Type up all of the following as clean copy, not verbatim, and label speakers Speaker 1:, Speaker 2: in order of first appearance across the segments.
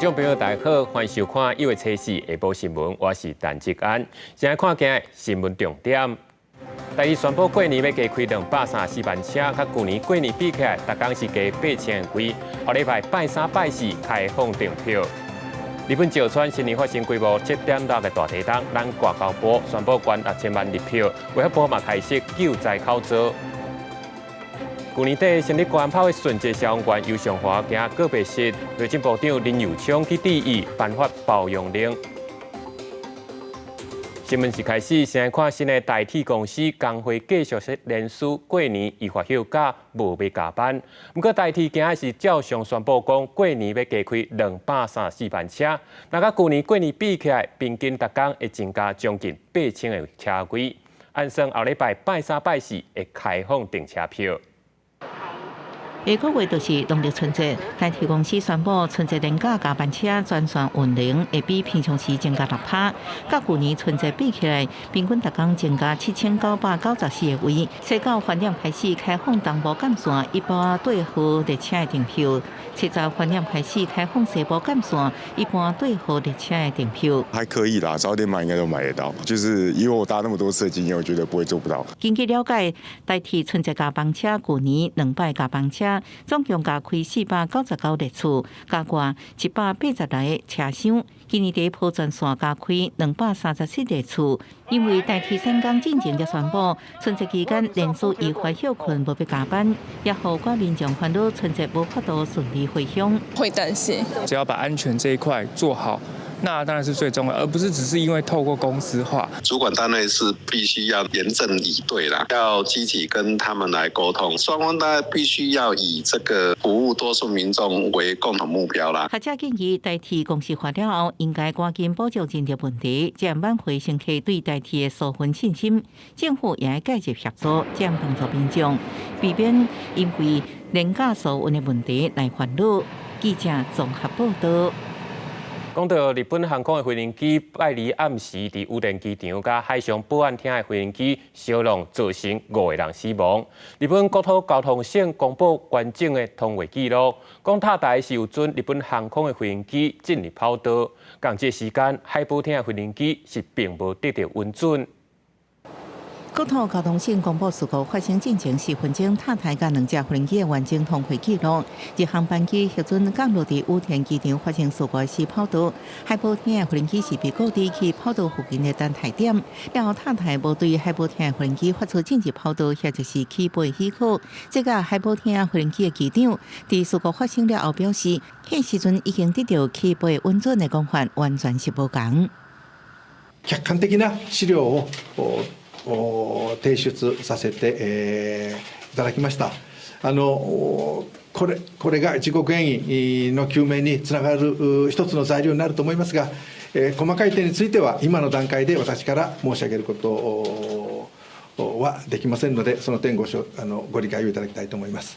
Speaker 1: 眾朋友大家好，歡迎收看1月初四下晡新聞，我是陳志安。先來看今日新聞重點。台鐵宣布過年欲加開234萬車，佮舊年過年比起來，逐工是加8000個位。後禮拜拜三拜四開放訂票。日本石川新年發生規模7.6的大地震，咱外交部宣布捐6000萬日票，衛福部嘛開設救災口座。舊年底成立國安炮的殉職消防員游崇華行告別式，內政部長林右昌去致意，頒發褒揚令。新聞一開始，先來看新的台鐵公司工會繼續說連續過年依法休假，無欲加班。毋過台鐵今仔是照常宣布講，過年欲加開234萬車，若佮舊年過年比起來，平均逐工會增加將近8000個車位。按算後禮拜拜三拜四會開放訂車票。
Speaker 2: 下個月就是農曆春節，台鐵公司宣布春節連假加班車全線運能會比平常時增加6%，佮舊年春節比起來，平均逐工增加7994個位。初九晚點開始開放東部幹線一般對號列車的訂票，70晚點開始開放西部幹線一般對號列車的訂票。
Speaker 3: 還可以啦，早點買應該都買得到。就是因為我搭那麼多次的經驗，我覺得不會做不到。
Speaker 2: 根據了解，台鐵春節加班車舊年兩擺加班車，總共加開499列次，加掛180來個車廂。今年第一波全線加開237列次，因為台鐵三工進前就宣布，春節期間連續依法歇睏無欲加班，也予寡民眾煩惱春節無法度順利回鄉。
Speaker 4: 會擔心，
Speaker 5: 只要把安全這一塊做好，那當然是最重要，而不是只是因為透過公司化。
Speaker 6: 主管單位是必須要嚴陣以對啦，要積極跟他們來溝通，雙方大家必須要以這個服務多數民眾為共同目標啦。
Speaker 2: 學者建議，台鐵公司化了後，應該趕緊補救人力問題，這樣挽回乘客對台鐵的紓困信心。政府也愛介入協助，這樣幫助民眾，避免因為連假疏運的問題來煩惱。記者綜合報道。
Speaker 1: 講到日本航空的飛行機拜二暗時佇羽田機場佮海上保安廳的飛行機相撞，造成五個人死亡。日本國土交通省公布完整的通話記錄，講塔台是有准日本航空的飛行機進入跑道，仝這時間海保廳的飛行機是並無得到允准。
Speaker 2: 國土交通省公布事故發生進前4分鐘，塔台佮兩隻飛行機的完整通話記錄。日航班機核准降落佇羽田機場發生事故時跑道，海保廳的飛行機是被告知去跑道附近的等待點。了後塔台無對海保廳的飛行機發出進入跑道或者是起飛許可。這個海保廳飛行機的機長佇事故發生了後表示，彼時陣已經得到起飛允准的講法，完全是無仝。
Speaker 7: 客觀的な資料を提出させていただきました。これが事故原因の究明につながる一つの材料になると思いますが、細かい点については今の段階で私から申し上げることはできませんので、その点ごあのご理解をいただきたいと思います。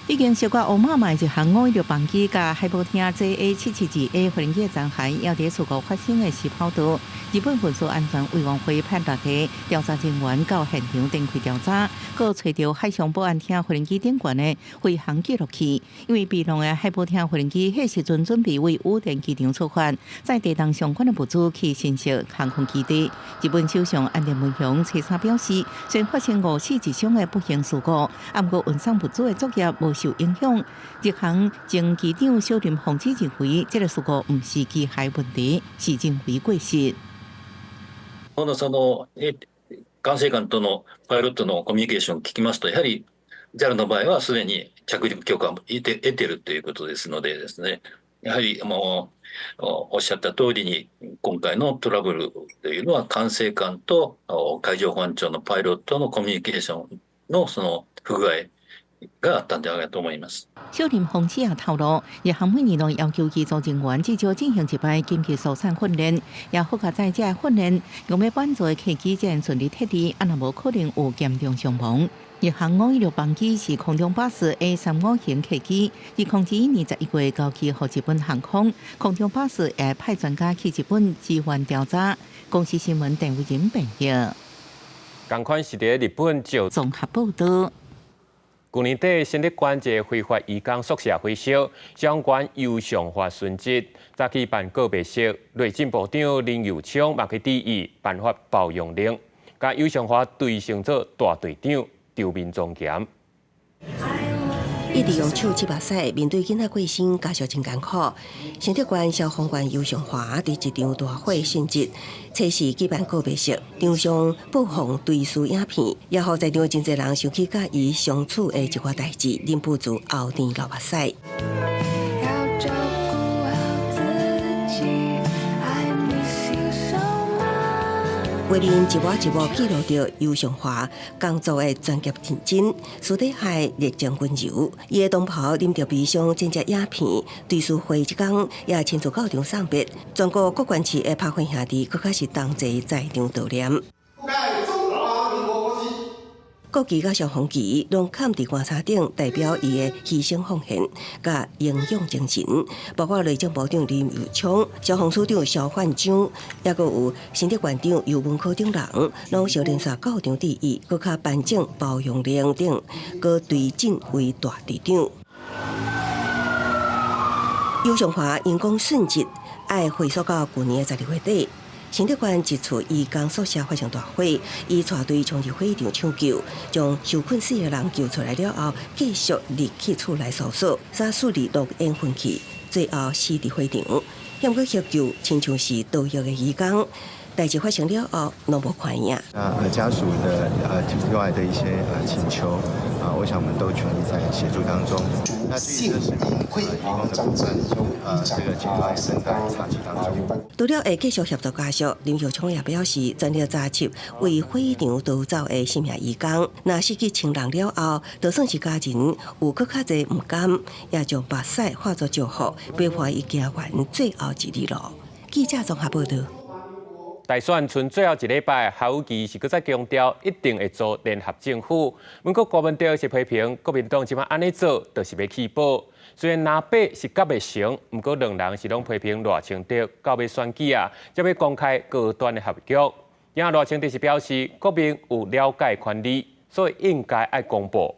Speaker 2: 已經燒甲烏麻麻日航516班機佮海保廳 JA772A 飛行機的殘骸，猶佇事故發生的時跑道。日本運輸安全委員會派六個調查人員到現場展開調查，閣揣著海上保安廳飛行機頂懸的飛行記錄器。因為被撞的海保廳飛行機，彼時陣準備為羽田機場出發，載地當相關的物資去新設航空基地。日本首相岸田文雄初三表示，雖然發生五死一傷的不幸事故，毋過運送物資的作業無受影響。日航前機長小林宏之認為，這個事故毋是機械問題，是人為過失。
Speaker 8: ほのその管制官とのパイロットのコミュニケーションを聞きますと、やはり JAL の場合はすでに着陸許可を得ているということですのでですね、やはりもうおっしゃった通りに、今回のトラブルというのは、管制官と海上保安庁のパイロットのコミュニケーションのその不具合があったんではないかと思います。
Speaker 2: 小林宏之也透露，日航每年攏要求機組人員至少進行一擺緊急疏散訓練，也好佳哉這個訓練用欲幫助客機才會順利撤離，啊若無可能有嚴重傷亡。日航516班機是空中巴士 A35型客機，2021年11月交予日本航空，空中巴士會派專家去日本支援調查。公視新聞鄧偉仁編譯。
Speaker 1: 仝款是佇日本就
Speaker 2: 綜合報道。
Speaker 1: 舊年底，新竹縣一个非法移工宿舍火燒，消防員游尚華殉職，早起辦告別式，內政部長林右昌嘛去致意，頒發褒揚令，共游尚華追成做大隊長，場面莊嚴。
Speaker 4: 一直用手拭目屎，面對囡仔過身，家屬真艱苦。新竹縣消防員游尚華佇一場大火殉職，初四舉辦告別式，場上播放追思影片，也予在場真濟人想起佮伊相處的一寡代誌，忍不住喉甜流目屎。
Speaker 9: 要照顧好自己，I miss you so much。
Speaker 4: 畫面一幕一幕記錄著游尚華工作的專業認真，私底下熱情溫柔。伊的同袍忍著悲傷剪接影片，追思會這工也親自到場送別。全國各縣市的拍火兄弟，閣較是同齊在場悼念。國旗佮消防旗攏崁佇棺材頂，代表伊的犧牲奉獻佮英勇精神。包括內政部長林右昌、消防處長蕭煥章，抑閣有新竹縣長游文可等人，攏相連續到場致意，閣較頒獎褒揚令等，閣追晉為大隊長。游尚華因公殉職，愛回溯到舊年的12月底。新竹縣一處移工宿舍發生大火，伊帶隊衝入火場搶救，將受困四个人救出來了後，繼續入去厝內搜索，煞順利攏淹昏去，最後死佇火場。毋過營救，親像是逃獄的移工。代誌發生了後，攏無看影。
Speaker 10: 那家屬的提出來的一些請求啊，我想我們都全力在協助當中。那至於這是移工的部分，這個警方正在查緝當中。
Speaker 4: 除了會繼續協助家屬，林右昌也表示，全力查緝為火場逃走的四名移工。若死去親人了後，就算是家人有閣較濟毋甘，也將目屎化作祝福，陪伴伊行完最後一里路。記者綜合報道。
Speaker 1: 大選賰最後一禮拜，侯友宜是閣再強調一定會組聯合政府。毋過郭文哲是批評國民黨這擺按呢做，就是欲棄保。雖然藍白是夾袂成，毋過兩人是攏批評賴清德到欲選舉啊，才欲公開高端的合約。今賴清德是表示國民有了解權利，所以應該愛公布。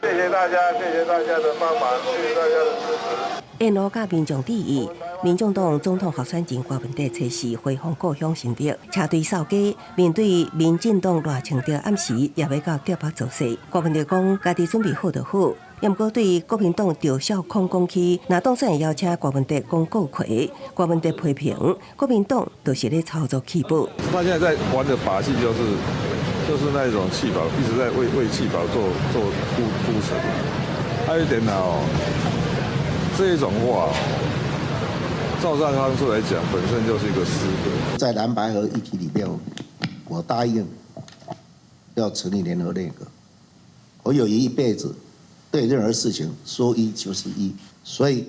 Speaker 11: 謝謝，謝謝大家，謝謝大家的幫忙，謝謝大家的支持。
Speaker 4: 沿路佮民眾致意，民眾黨總統候選人郭文哲初四回訪故鄉新竹，車隊掃街，面對民進黨賴清德暗時也欲到竹北造勢。郭文哲講，家己準備好就好。毋過對國民黨嘲笑礦工區，若當選會邀請郭文哲講閣揆，郭文哲批評國民黨就是咧操作棄保。
Speaker 11: 他現在在玩的把戲就是那種棄保，一直在為棄保做鋪陳。還有一點哦，這一種話，照上方式來講，本身就是一個失德。
Speaker 12: 在藍白合議題裡面，我答應要成立聯合內閣。我有一輩子對任何事情說一就是一，所以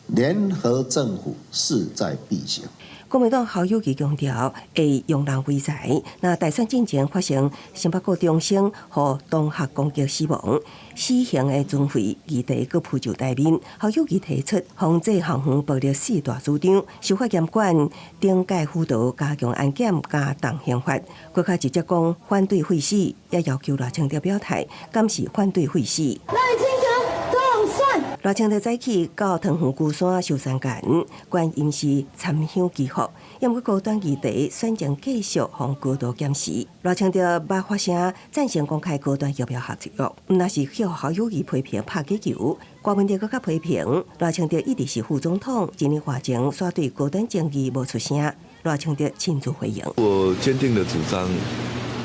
Speaker 12: 聯合政府勢在必行。
Speaker 4: 國民黨侯友宜強調會用人唯才。若大選進前發生新北國中生予同學攻擊死亡，死刑的存廢議題閣浮上台面。侯友宜提出防制校園暴力四大主張，修法嚴管、懲戒輔導、加強安檢、加重刑罰。閣較直接講反對廢死，也要求賴清德表態，敢是反對廢死。
Speaker 9: 賴清德當選。
Speaker 4: 賴清德早起到桃園龜山壽山岩，觀音寺參香祈福。毋過高端議題選情繼續予高度檢視。賴清德捌發聲贊成公開高端疫苗合約，毋但是予侯友宜批評拍假球。郭文哲閣較批評賴清德一直是副總統，一年外前煞對高端爭議無出聲。賴清德親自回應。
Speaker 13: 我堅定的主張，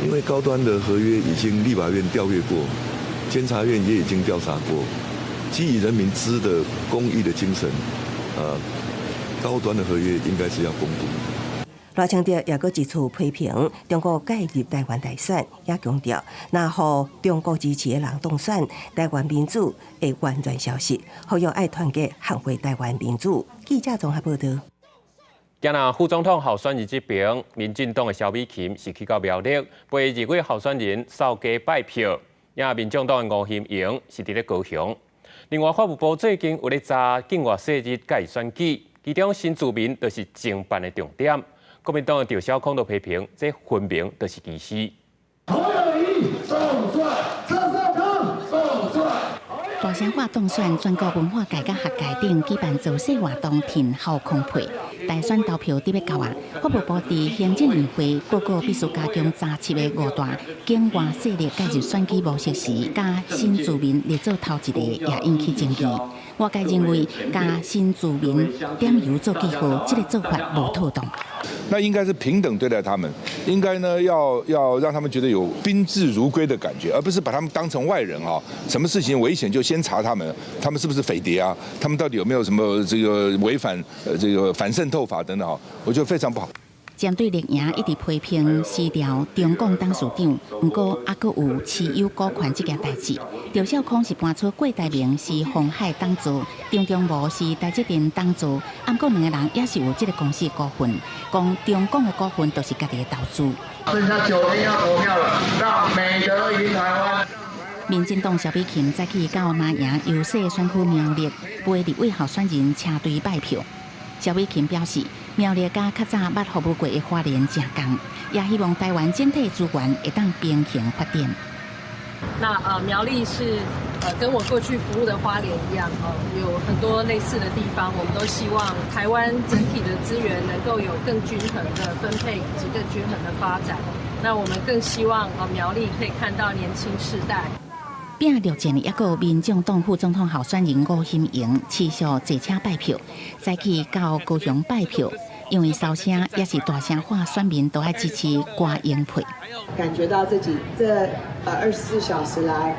Speaker 13: 因為高端的合約已經立法院調閱過，監察院也已經調查過，基於人民知的公益的精神，高端的合約應該是要公布。
Speaker 4: 賴清德也閣一次批評中國介入台灣大選，也強調，若予中國支持的人當選，台灣民主會完全消失。呼籲愛團結捍衛台灣民主。記者綜合報道。
Speaker 1: 今仔副總統候選人這邊，民進黨的蕭美琴是去到苗栗，陪立委候選人掃街拜票。也民眾黨的吳欣盈是佇咧高雄。另外，法務部最近有咧查境外勢力介入選舉，其中新住民就是偵辦的重點。國民黨的趙小康都批評，這分明就是歧視。
Speaker 14: 侯友宜當選，聲化當選全國文化界佮學界等舉辦造勢活動，挺鱟空配。大選投票佇欲到啊，法務部佇行政院會報告必須加強查緝的五大境外勢力介入選舉模式時，共新住民列做頭一個，也引起爭議。外界認為，共新住民點油做記號，這個做法無妥當。
Speaker 15: 那應該是平等對待他們，應該呢要讓他們覺得有賓至如歸的感覺，而不是把他們當成外人啊。什麼事情危險就先查他們，他們是不是匪諜啊？他們到底有沒有什麼這個違反這個反滲透法等等啊？我覺得非常不好。
Speaker 14: 針對綠營一直批評辭調中共董事長，毋過猶閣有持有股權這件代誌。趙少康是搬出郭台銘是鴻海董事，張忠謀是台積電董事，毋過兩个人也是有這个公司股份，講中共的股份都是家己的投資。
Speaker 16: 剩下9天要投票了，讓美德贏台灣。
Speaker 14: 民進黨蕭美琴早起到馬營遊說選區苗栗，陪立委候選人車隊拜票。蕭美琴表示，苗栗佮較早捌服務過的花蓮誠仝，也希望台灣整體資源會當平衡發展。
Speaker 17: 那苗栗是跟我過去服務的花蓮一樣哦，有很多類似的地方，我們都希望台灣整體的資源能夠有更均衡的分配以及更均衡的發展。那我們更希望苗栗可以看到年輕世代。
Speaker 14: 拼陸戰的一個民眾黨副總統候選人吳欣盈持續坐車拜票，早起到高雄拜票，因為小聲也是大聲話，選民都愛支持郭英配。
Speaker 18: 感覺到自己這24小時來，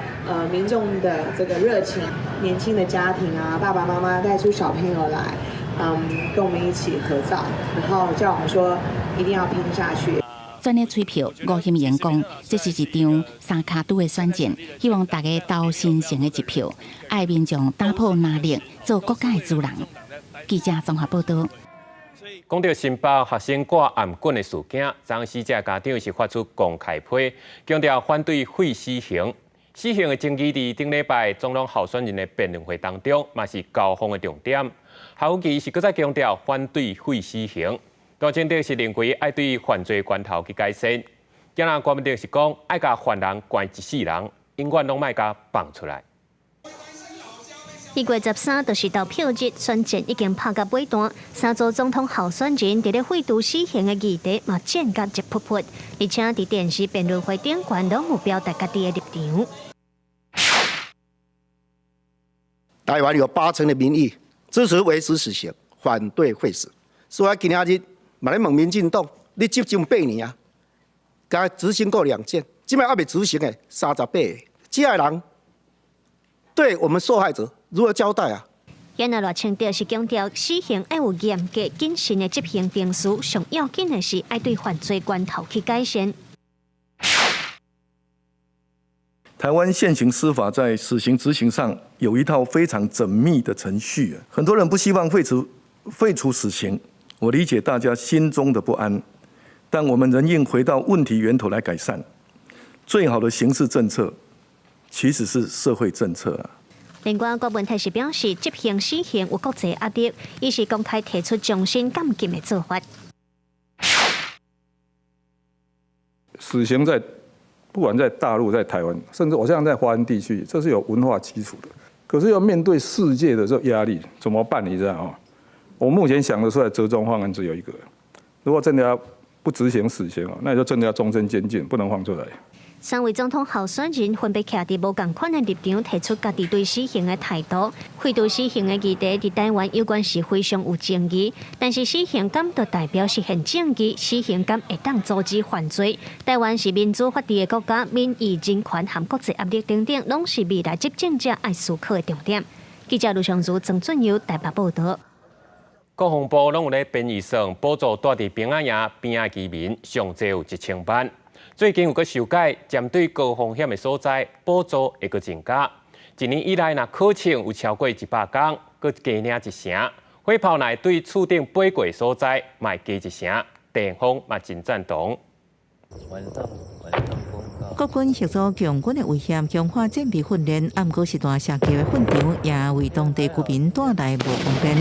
Speaker 18: 民眾的這個熱情，年輕的家庭啊，爸爸媽媽帶出小朋友來，跟我們一起合照，然後叫我們說一定要拼下去。
Speaker 14: 全力催票，吳欣盈講，這是一場三跤拄的選戰，希望大家投神聖的一票，愛民眾打破藍綠，做國家的主人。記者綜合報道。
Speaker 1: 講到新北學生掛頷頸的事件，昨死者家長是發出公開批，強調反對廢死刑。死刑的爭議佇頂禮拜總統候選人的辯論會當中，嘛是交鋒的重點。侯友宜是閣再強調反對廢死刑。賴清德是認為愛對犯罪源頭去改善，今仔郭文德是講愛共犯人關一世人，永遠攏莫共放出來。
Speaker 19: 1月13就是投票日，選戰已經拍到尾段，三組總統候選人佇咧廢除死刑的議題嘛戰甲熱撲撲，而且佇電視辯論會頂懸攏有表達家己的立場。
Speaker 12: 台灣有80%的民意支持維持死刑，反對廢死，所以今仔日嘛咧問民進黨，你執政8年啊，共執行過2件，這擺猶未執行的38個，這个人對我們受害者如何交代啊？
Speaker 19: 原來賴清德是強調死刑愛有嚴格謹慎的執行程序，上要緊的是愛對犯罪源頭去改善。
Speaker 20: 台灣現行司法在死刑執行上有一套非常縝密的程序，很多人不希望廢除死刑。我理解大家心中的不安，但我們仍應回到問題源頭來改善。最好的刑事政策其實是社會政策啊。
Speaker 19: 另外，郭文泰是表示，執行死刑有國際壓力，伊是公開提出終身監禁的做法。
Speaker 11: 死刑在不管在大陸、在台灣，甚至我相信在華人地區，這是有文化基礎的。可是要面對世界的這壓力，怎麼辦？你知道嗎？我目前想得出來折中方案只有一個，如果真的要不執行死刑，那就真的要終身監禁，不能放出來。
Speaker 19: 三位總統候選人分別徛佇無仝款的立場，提出家己對死刑的態度。廢除死刑的議題佇台灣有關是非常有爭議，但是死刑敢就代表實現正義？死刑敢會當阻止犯罪？台灣是民主法治的國家，民意、人權和國際壓力等等，攏是未來執政者愛思考的重點。記者盧尚如、曾俊佑台北報道。
Speaker 1: 國防部攏有咧編預算，補助住佇兵仔營邊仔居民，上濟有1000萬。最近有閣修改，針對高風險的所在，補助會閣增加。一年以來，若考試有超過100工，閣加領1成。火炮若對厝頂飛過所在，嘛會加1成。地方嘛真贊同。
Speaker 2: 國軍協助共軍的威脅，強化戰備訓練，毋過是大社區的訓場，也為當地居民帶來無方便。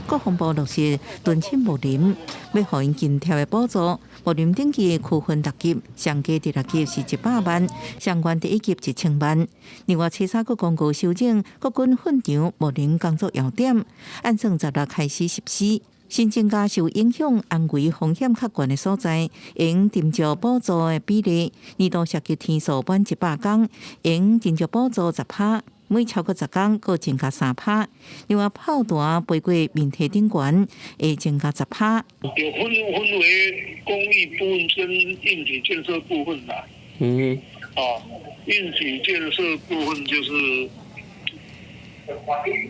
Speaker 2: 國防部落實敦親睦鄰，欲予𪜶津貼的補助。睦鄰等級區分六級，上低第六級是100萬，上懸第一級1000萬。另外，初三閣公告修正國軍訓場睦鄰工作要點，按算十六開始實施。新增加受影響、安危風險較懸的所在，應斟酌補助的比例。年度涉及天數滿100工，應斟酌補助10%，每超過10工，閣增加3%。另外，炮彈飛過面體頂懸，會增加10%。
Speaker 21: 有分為公益部分跟硬體建設部分啦。啊，硬體建設部分就是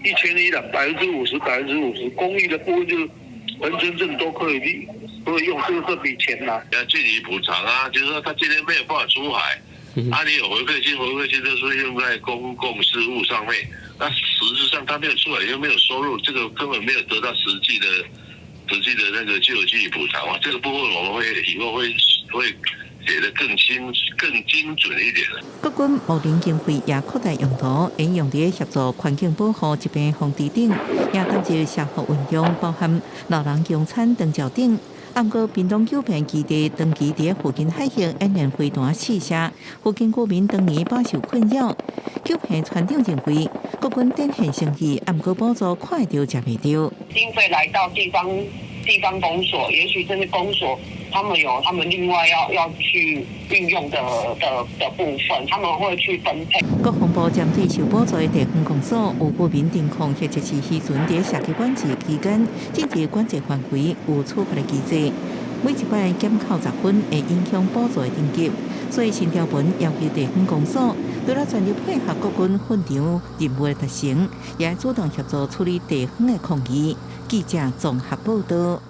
Speaker 21: 1100啦，50%，50%。公益的部分就是。全村鎮都可以用這筆錢啦。
Speaker 22: 要進行補償啊，就是說他今天沒有辦法出海，啊，你有回饋金，回饋金都是用在公共事務上面，那實質上他沒有出海又沒有收入，這個根本沒有得到實際的那個就有進行補償啊。這個部分我們會以後會寫得更清、更精準一點。
Speaker 2: 國軍睦鄰經費也擴大用途，應用佇協助環境保護、疾病防治等，也投入社福運用，包含老人用餐長照等。毋過屏東九片基地長期佇附近海域演練飛彈試射，附近居民當年飽受困擾。九片船長認為，國軍展現誠意，毋過補助看會著食袂著。
Speaker 23: 經費來到地方公所，也許這些公所他們有他們另外要去運用的部分，他們會去分配。
Speaker 2: 國防部針對受補助的地方公所有居民偵控或者是漁船佇社區管制期間進入管制範圍有處罰的機制，每一擺減扣10分會影響補助的等級，所以新條文要求地方公所除了全力配合國軍訓場任務的達成，也主動協助處理地方的抗議。記者綜合報道。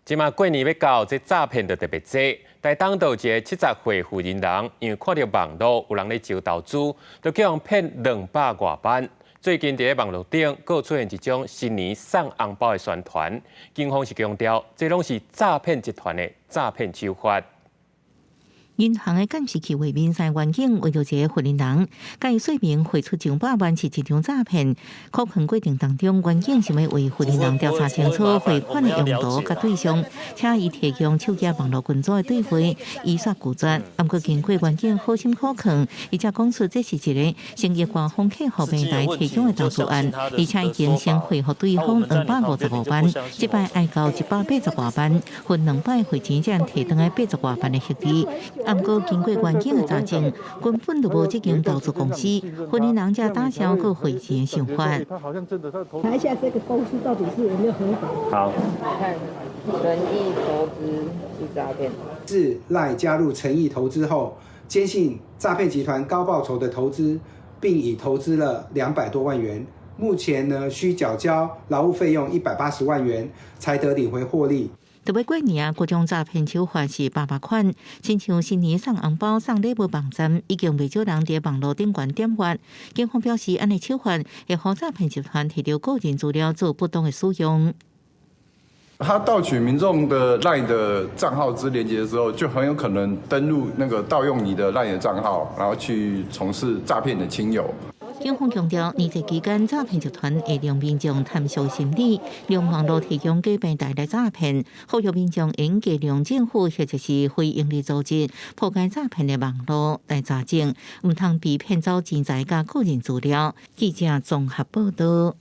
Speaker 1: 這馬過年欲到，這詐騙就特別濟。台東就有一个70歲婦人人，因為看著網路有人咧招投資，就予人騙200外萬。最近佇咧網路頂，閣出現一種新年送紅包的宣傳，警方是強調，這攏是詐騙集團的詐騙手法。
Speaker 2: 銀行的監視器畫面，三員警圍著一个婦人人，共伊說明匯出上百萬是一場詐騙。扣款過程當中，員警想欲為婦人人調查清楚匯款的用途佮對象，請伊提供手機網路群組的對話，伊煞拒絕。毋過經過員警好心苦勸，伊才講出這是一个商業掛風客戶平台提供的投資案，而且已經先匯予對方255萬，這擺愛交180外萬，分兩擺匯錢才提轉來80外萬的協議。毋過經過員警的查證，根本就無這間投資公司，婦人人才打消閣匯錢的想法。
Speaker 24: 查一下這個公司到底是有沒有合法。
Speaker 1: 好。
Speaker 25: 看誠意投資是詐騙。
Speaker 26: 自 LINE 加入誠意投資後，堅信詐騙集團高報酬的投資，並已投資了200多萬元。目前呢，需繳交勞務費用180萬元，才得領回獲利。
Speaker 2: 特別過年啊，各種詐騙手法是百百款，親像新年送紅包、送禮物網站，已經袂少人佇網路頂懸點閱。警方表示，按呢手法會予詐騙集團提著個人資料做不當的使用。
Speaker 27: 他盜取民眾的 LINE 的賬號之連結的時候，就很有可能登錄那個盜用你的 LINE 的賬號，然後去從事詐騙的親友。
Speaker 2: 警方強調，年節期間詐騙集團會利用民眾貪小心理，用網路提供假平台來詐騙，呼籲民眾應加強政府或者是非營利組織破解詐騙的網路來查證，毋通被騙走錢財佮個人資料。記者綜合報道。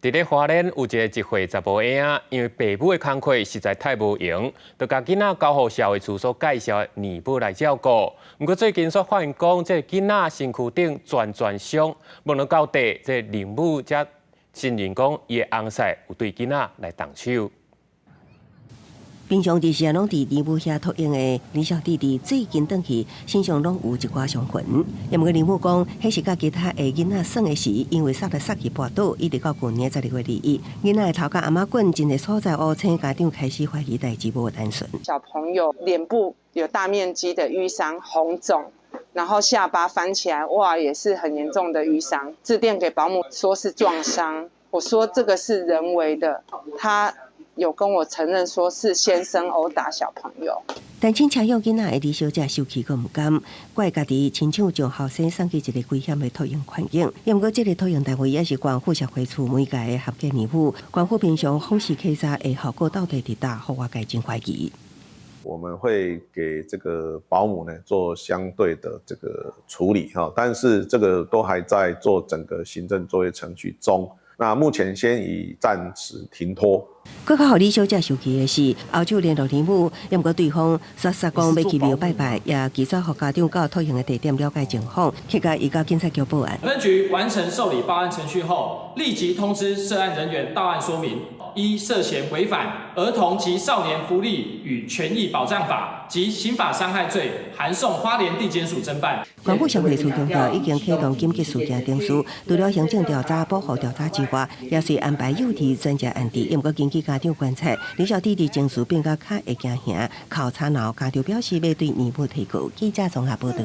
Speaker 1: 佇咧花蓮有一个1歲查埔嬰仔，因為爸母的工課實在太無閒，就共囡仔交予社會處所介紹的乳母來照顧。毋過最近煞發現講，這个囡仔身軀頂全全傷，問到到底，這個乳母才承認講，伊的翁婿有對囡仔來動手。
Speaker 4: 平常日時啊，攏佇乳母遐托嬰的李小弟弟，最近轉去身上攏有一寡傷痕。毋過乳母講，彼是佮其他的囡仔耍的時，因為捒來捒去跋倒，一直到舊年12月21，囡仔的頭殼頷仔滾，真濟所在烏青，家長開始懷疑代誌無單純。
Speaker 18: 小朋友臉部有大面積的淤傷、紅腫，然後下巴翻起來，哇，也是很嚴重的淤傷。致電給保姆說是撞傷，我說這個是人為的，他有跟我承認說是先生毆打小朋友。
Speaker 4: 單親請養囡仔的李小姐受氣閣毋甘，怪家己親像將後生送去一个危險的托嬰環境。毋過，這个托嬰單位也是縣府社會處每屆的合格年母，縣府平常訪視稽查的效果到底佇佗，予外界真懷疑。
Speaker 3: 我們會給這個保姆呢做相對的這個處理哈，但是這個都還在做整個行政作業程序中。那目前先以暫時停托。
Speaker 4: 閣較予李小姐生氣的是，後手聯絡年母，毋過對方煞煞講欲去廟拜拜，也拒絕予家長到托嬰的地點了解情況，去共移交警察局報案。
Speaker 5: 分局完成受理報案程序後，立即通知涉案人員到案說明，依涉嫌違反兒童及少年福利與權益保障法及刑法傷害罪，函送花蓮地檢署偵辦。
Speaker 4: 縣府社會處強調，已經啟動緊急事件程序，除了行政調查、保護調查之外，也隨安排幼兒專家安置。毋過根據家長觀察，李小弟弟情緒變甲較會驚嚇，哭吵鬧，家長表示欲對年母提告。記者綜合報導。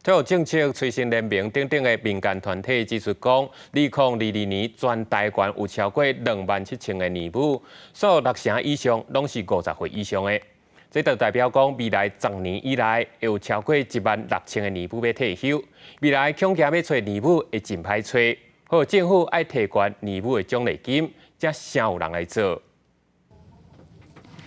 Speaker 1: 托育政策催生聯盟等等的民間團體指出講，2022年全台灣有超過27,000个年母，所有六成以上攏是50歲以上的。這就代表講，未來10年以內會有超過16,000个年母欲退休。未來恐驚欲揣年母會真歹揣，呼籲政府愛提懸年母的獎勵金，才誠有人來做。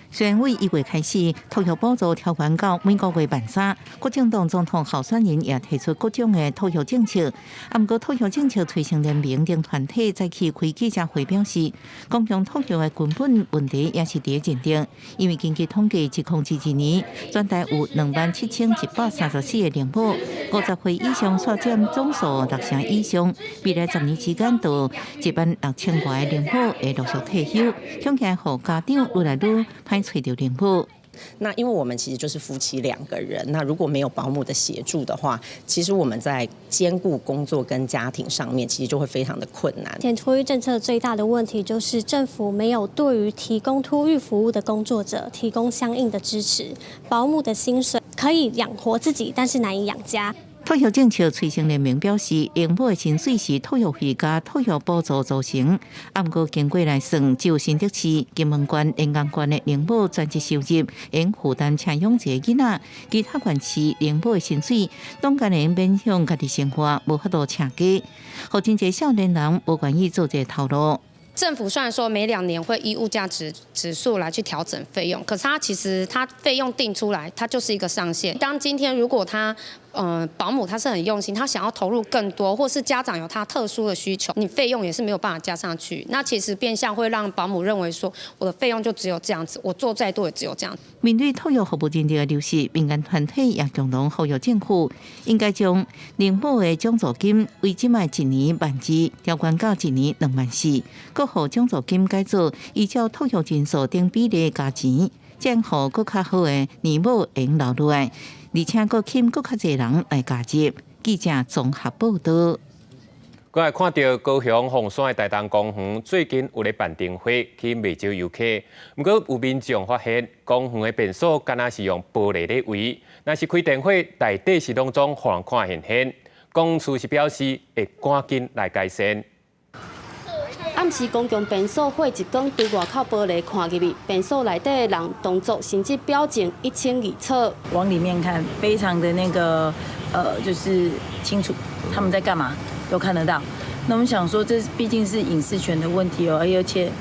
Speaker 2: 雖然為1月開始，托育補助調懸到每個月13,000，國進黨總統候選人也提出各種的托育政策。啊，毋過托育政策催生聯盟等團體早起開記者會表示，公共托育的根本問題也是佇認定，因為根據統計，2022年全台有27,134個年母，50歲以上煞佔總數六成以上。未來十年期間，就16,000外个年母會陸續退休，恐驚予家長愈來愈歹揣著年母。
Speaker 6: 那因為我們其實就是夫妻兩個人，那如果沒有保姆的協助的話，其實我們在兼顧工作跟家庭上面，其實就會非常的困難。
Speaker 19: 現托育政策最大的問題就是政府沒有對於提供托育服務的工作者提供相應的支持，保姆的薪水可以養活自己，但是難以養家。
Speaker 2: 托育政策催生聯盟表示，年母的薪水是托育費佮托育補助組成。啊，毋過經過來算，只有新竹市、金門縣、連江縣的年母專職收入，會負擔請養一个囡仔，其他縣市年母的薪水，攏干焦勉強家己生活，無法度成家，予真濟少年人無願意做這个頭路。
Speaker 7: 政府雖然說每2年會依物價指數來去調整費用，可是它其實它費用定出來，它就是一個上限。當今天如果他，保姆他是很用心，他想要投入更多，或是家長有他特殊的需求，你費用也是沒有辦法加上去。那其實變相會讓保姆認為說，我的費用就只有這樣子，我做再多也只有這樣。
Speaker 2: 面對托育服務人力的流失，民間團體也共同呼籲政府應該將年母的獎助金為這擺一年12,000，調懸到一年24,000，閣予獎助金改做依照托育人數等比例加錢，這樣予閣較好的年母會留落來，而且閣吸引閣較濟人來加入。記者綜合報導。
Speaker 1: 閣來看著高雄鳳山的大東公園，最近有咧辦燈會，吸引袂少遊客。毋過有民眾發現，公園的便所敢若是用玻璃咧圍，若是開燈火，內底是攏總予人看現現。公處是表示會趕緊來改善。
Speaker 8: 暗時公共便所火一光，對外口玻璃看入去，便所內底的人動作甚至表情一清二楚。
Speaker 9: 往裡面看，非常的那個，就是清楚他們在幹嘛，都看得到。那我們想說，這畢竟是隱私權的問題哦，而且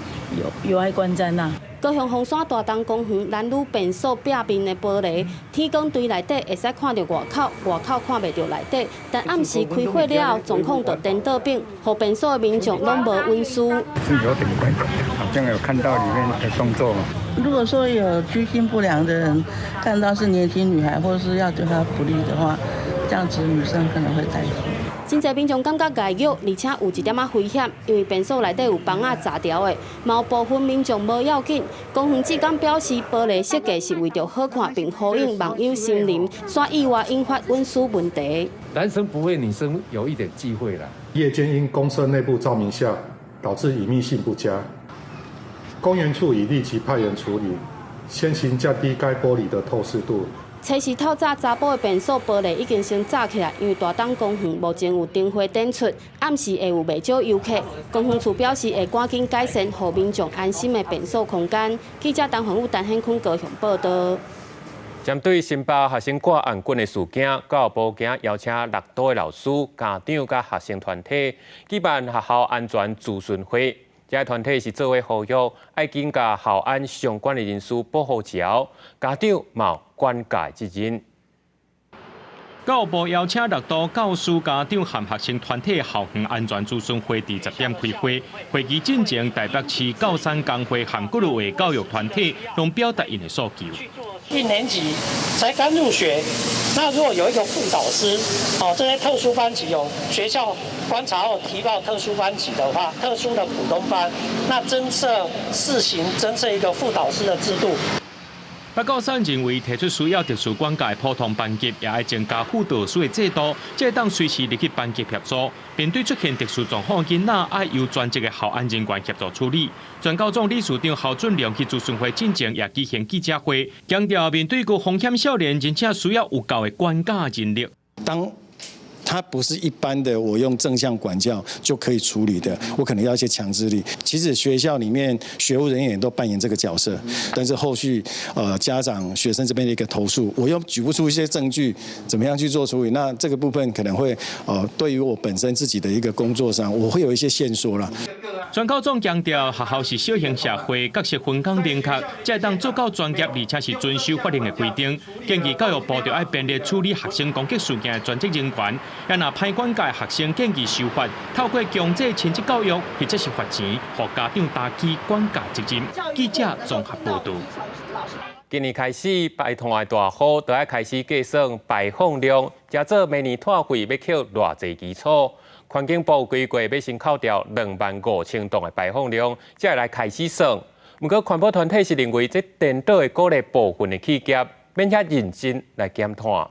Speaker 9: 有礙觀瞻吶。
Speaker 8: 高雄鳳山大東公園男女便所壁面的玻璃，天光對內底會使看著外口，外口看袂著內底。但暗時開火了後，狀況就顛倒變，予便所的民眾攏無隱私。
Speaker 10: 是有點怪，好像有看到裡面的動作。
Speaker 28: 如果說有居心不良的人看到是年輕女孩，或是要對她不利的話，這樣子女生可能會擔心。
Speaker 8: 真濟民眾感覺礙腳，而且有一點仔危險，因為便所內底有枋仔閘牢的，嘛有部分民眾無要緊。公園志工表示，玻璃設計是為著好看，並呼應網友心靈，煞意外引發隱私問題。
Speaker 29: 男生不會，女生有一點忌諱啦。
Speaker 30: 夜間因公廁內部照明下，導致隱秘性不佳。公園處已立即派員處理，先行降低該玻璃的透視度。
Speaker 8: 初四透早查埔的便所玻璃已經先罩起來，因為大東公園目前有燈火展出，暗時會有袂少遊客。公園處表示會趕緊改善，予民眾安心的便所空間。記者陳宏武、陳顯坤高雄報導。
Speaker 1: 針對新北學生掛頷頸的事件，教育部今仔邀請六都的老師、家長佮學生團體舉辦學校安全諮詢會。這个團體是做伙呼籲，愛緊共校安相關的人士保護好，家長嘛有管教責任。
Speaker 11: 教育部邀請六都教師、家長和學生團體校園安全諮詢會，佇10點開會。會議進前，台北市教山工會和幾个教育團體攏表達𪜶的訴求。
Speaker 12: 一年級才剛入學，那如果有一個輔導師，哦，這些特殊班級有學校觀察後提報特殊班級的話，特殊的普通班，那增設試行增設一個輔導師的制度。
Speaker 11: 北教省認為提出需要特殊管教的普通班級，也愛增加輔導師的制度，才會當隨時入去班級協助。面對出現特殊狀況囡仔，愛由專職的校安人員協助處理。全教總理事長侯俊良去諮詢會進前也舉行記者會，強調面對高風險少年，真正需要有夠的管教人力。
Speaker 13: 當他不是一般的，我用正向管教就可以處理的，我可能要一些強制力。其實學校裡面學務人員都扮演這個角色，但是後續家長、學生這邊的一個投訴，我又舉不出一些證據，怎麼樣去做處理？那這個部分可能會對於我本身自己的一個工作上，我會有一些限縮啦。
Speaker 11: 全教總強調，學校是小型社會，角色分工明確，才會當做到專業，而且是遵守法令的規定。建議教育部著愛編列處理學生攻擊事件的專職人員。也若歹管教學生建議受罰，透過強制親職教育或者是罰錢，予家長擔起管教責任。記者綜合報導。
Speaker 1: 今年開始排碳的大戶都愛開始計算排放量，這做明年碳費欲扣偌濟基礎。環境部規劃欲先扣掉25,000噸的排放量，才會來開始算。毋過環保團體是認為，這顛倒會鼓勵部分的企業免遐認真來減碳。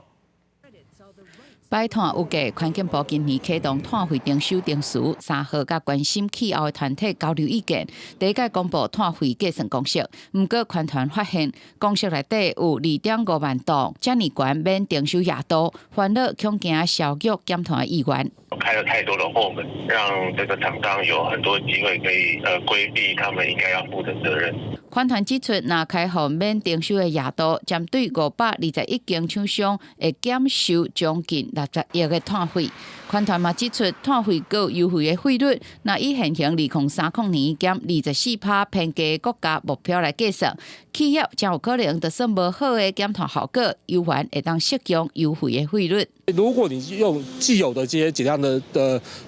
Speaker 2: 排碳有價，環境部今年啟動碳費徵收程序，3號佮關心氣候的團體交流意見，第一擺公布碳費計算公式。毋過，環團發現公式內底有2.5萬噸，遮爾懸免徵收額度，煩惱恐驚削弱減碳的意願。
Speaker 14: 開了太多的後門，讓這個廠商有很多機會可以規避他們應該要負的責任。
Speaker 2: 環團指出，若開放免徵收的額度，針對521間廠商會減收將近60億的碳費。環團嘛指出，碳費閣有優惠的費率，若以現行2030年減24%偏低國家目標來計算，企業才有可能就算無好的減碳效果，猶原會當適用優惠的費率。
Speaker 15: 如果你用既有的這些減量的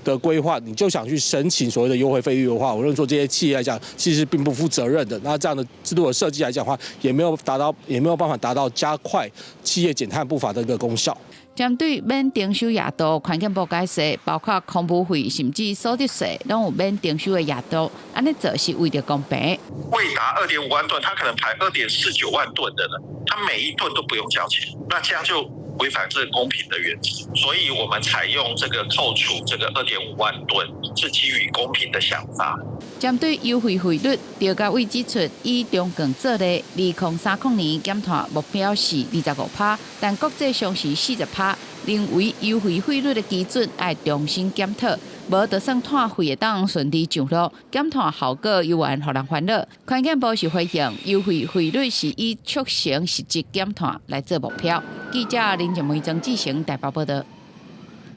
Speaker 15: 規劃，你就想去申請所謂的優惠費率的話，我認為說這些企業來講，其實並不負責任的。那這樣的制度的設計來講的話，也沒有辦法達到加快企業減碳步伐的一個功效。
Speaker 2: 針對免徵收額度，環境部解釋，包括空污費甚至所得稅，攏有免徵收的額度。按呢做是為著公平。
Speaker 16: 未達2.5萬噸，他可能排2.49萬噸的呢，他每一噸都不用交錢，那這樣就違反這個公平的原則。所以我們採用這個扣除這個2.5萬噸，是基於公平的想法。
Speaker 2: 針對優惠費率，趙家偉指出，以中鋼做例，2030年減碳目標是25%，但國際上是40%，認為優惠費率的基準愛重新檢討，無就算碳費會當順利上路，減碳效果猶原予人煩惱。環境部是回應，優惠費率是以促成實質減碳來做目標。記者林靜梅、曾志成台北報導。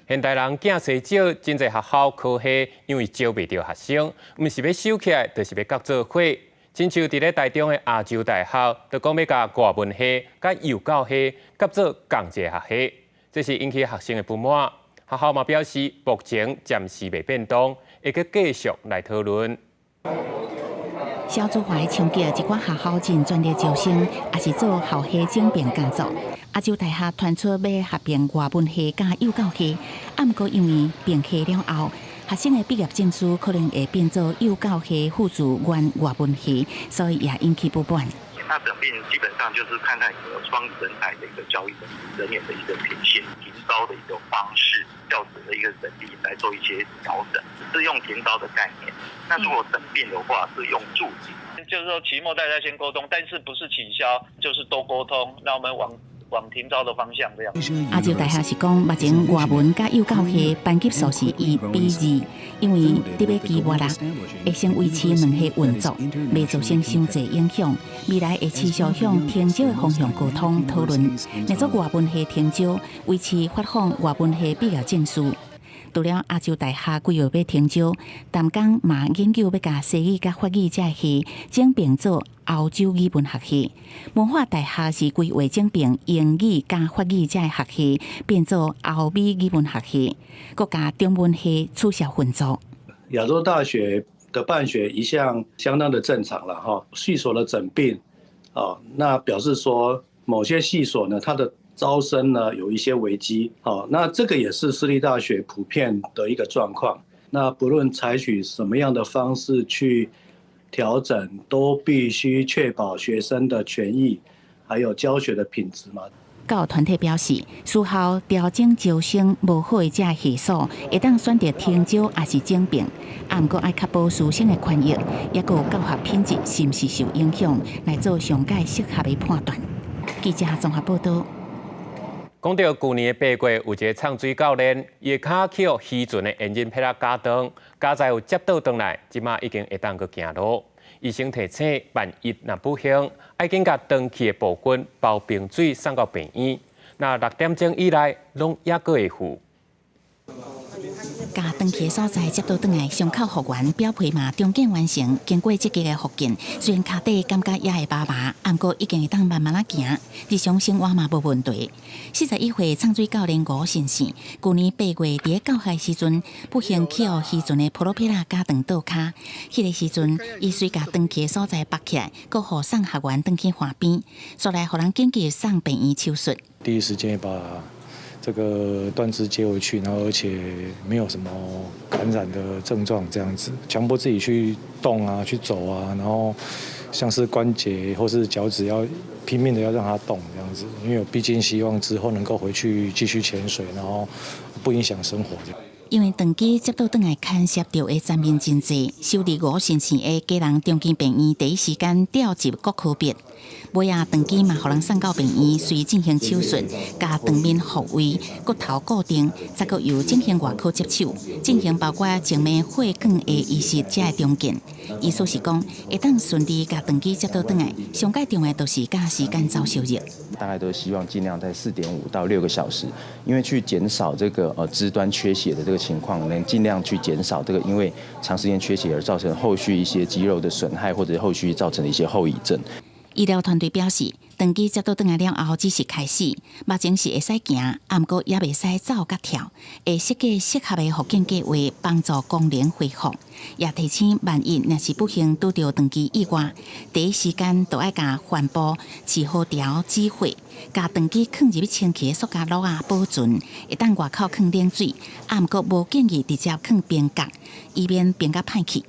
Speaker 1: 現代人囝婿少，真濟學校科系因為招袂著學生，毋是欲收起來，就是欲佮做伙。親像佇咧台中的亞洲大學，就講欲共外文系佮幼教系合做仝一個學系，這是引起學生的不滿。學校嘛表示，目前暫時未變動，會閣繼續來討論。
Speaker 2: 少子化衝擊，一寡學校正全力招生，抑是做校系整併工作。亞洲大學傳出欲合併外文系佮幼教系，啊，毋過因為併系了後，學生的畢業證書可能會變做幼教系輔助原外文系，所以也引起不滿。
Speaker 17: 那整併基本上就是看看有沒有雙語人才的一個教育人員的一個培訓、停招的一個方式、教職的一個人力來做一些調整，是用停招的概念。那如果整併的話，是用注解。
Speaker 20: 就是說期末大家先溝通，但是不是取消，就是多溝通。那我們往
Speaker 17: 往停招的方向這樣。
Speaker 2: 亞洲大學是講，目前外文佮幼教系班級數是1比2，因為佇欲期末啦，會先維持兩系運作，袂造成傷濟影響。未來會持續向停招的方向溝通討論。若做外文系停招，維持發放外文系畢業證書。除了亞洲大學規劃欲停招，淡江嘛研究欲共西語佮法語這系整併做歐洲語文學系。文化大學是規劃整併英語佮法語這學系變做歐美語文學系，閣共中文系取消分組。
Speaker 3: 亞洲大學的辦學一向相當的正常了哈，系所的整併，哦，那表示說某些系所呢，它的招生呢有一些危機，哦，那這個也是私立大學普遍的一個狀況。那不論採取什麼樣的方式去調整，都必須確保學生的權益，還有教學的品質嘛。
Speaker 2: 教育團體表示，事後調整招生無好的這系所，會當選擇停招抑是整併，啊，毋過愛確保師生的權益，抑閣有教學品質是毋是受影響，來做上蓋適合的判斷。記者綜合報道。
Speaker 1: 講到舊年的8月，有一个藏水教練，伊的跤去予漁船的引擎撇仔絞斷，佳哉有接倒轉來，這馬已經會當閣行路。醫生提醒，萬一若不幸，愛緊共斷去的部分包冰水送到病院。若6點鐘以內，攏猶閣會復。
Speaker 2: 共斷去的所在接倒轉來，傷口復原，表皮嘛重建完成。經過積極的復健，雖然跤底感覺猶會麻麻，毋過已經會當慢慢仔行，日常生活嘛無問題。41歲藏水教練吳信生，舊年8月佇咧教學時陣，不幸去予漁船的普羅皮拉絞斷倒跤。彼个時陣，伊隨共斷去的所在縛起來，閣予送學員轉去岸邊，煞來予人緊急送病院手術。
Speaker 18: 第一時間把這個斷肢接回去，然後而且沒有什麼感染的症狀，這樣子強迫自己去動啊，去走啊，然後像是關節或是腳趾要拼命的要讓它動，這樣子，因為我畢竟希望之後能夠回去繼續潛水，然後不影響生活這樣。
Speaker 2: 因為斷肢接倒轉來牽涉著的層面真濟，收治吳先生的基隆長庚病院第一時間調集各科別。尾仔斷肢嘛，予人送到病院，隨進行手術，共斷面復位、骨頭固定，再閣由整形外科接手，進行包括靜脈血管的移植這个重建。醫師是講，會當順利共斷肢接倒轉來，上蓋重要就是共時間走相入。
Speaker 20: 大概都希望盡量在4.5到6個小時，因為去減少這個肢端缺血的這個情況，能盡量去減少這個因為長時間缺血而造成後續一些肌肉的損害，或者後續造成的一些後遺症。
Speaker 2: 醫療團隊表示，斷肢接倒轉來了後，只是開始，目前是會使行，毋過猶袂使走佮跳，會設計適合的復健計劃，幫助功能恢復。也提醒，萬一若是不幸拄著斷肢意外，第一時間就愛共帆布飼好條止血，共斷肢囥入去清氣的塑膠簍仔保存，會當外口囥冷水，啊，毋過無建議直接囥冰角，以免冰甲歹去。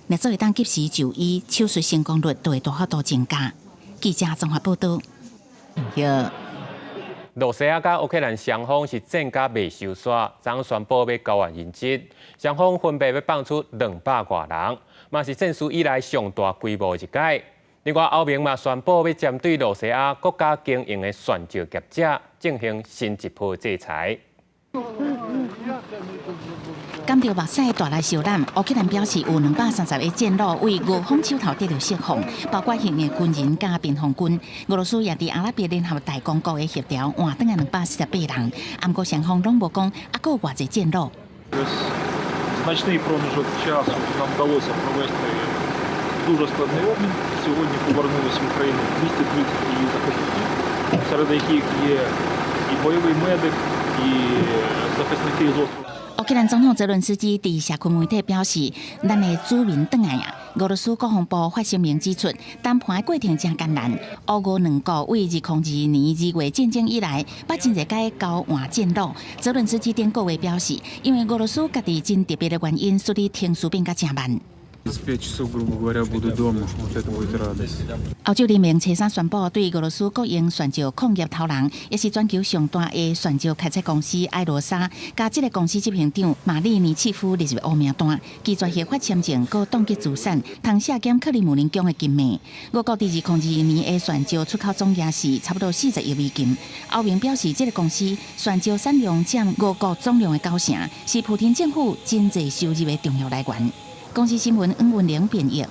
Speaker 2: 若做會當及時就醫，手術成功率就會大幅度增加。記者綜合報道。
Speaker 1: 羅西亞佮烏克蘭雙方是戰甲未收煞，昨宣布欲交換人質，雙方分別欲放出200外人，嘛是戰事以來上大規模一擺。另外，歐盟嘛宣布欲針對羅西亞國家經營的鑽石業者進行新一波制裁。
Speaker 2: 感著目屎帶來受難，烏克蘭表示有230个戰俘對俄方手頭得著釋放，包括現役軍人佮邊防軍。俄羅斯也佇阿拉伯聯合大公國的協調換轉來248人，毋過雙方攏無講猶閣有偌濟戰俘。
Speaker 21: Значний проміжок часу нам вдалося провести дуже складний обмін. Сьогодні повернулися в Україну 230 її захисників, серед яких є і бойовий медик, і захисники з острова.
Speaker 2: 烏克蘭總統澤倫斯基佇社群媒體表示：咱的子民轉來啊！俄羅斯國防部發聲明指出，談判的過程誠艱難。烏俄兩國對2002年2月戰爭以來，捌真濟擺交換戰俘。澤倫斯基頂個月表示，因為俄羅斯家己真特別的原因，所以程序變甲誠慢。
Speaker 4: 5 часов, грубо говоря, буду дома. Вот это будет радость.
Speaker 5: 歐洲聯盟初三宣布，對俄羅斯國營璇石礦業頭人，也是全球上大的璇石開採公司艾羅莎，佮這个公司執行長馬利尼切夫列入黑名單，拒絕核發簽證，閣凍結資產，通削減克里姆林宮的金額。俄國佇2022年的璇石出口總額是差不多40億美金。歐盟表示，這个公司璇石產量佔俄國總量的九成，是普丁政府經濟收入的重要來源。公視新聞黃文玲編譯。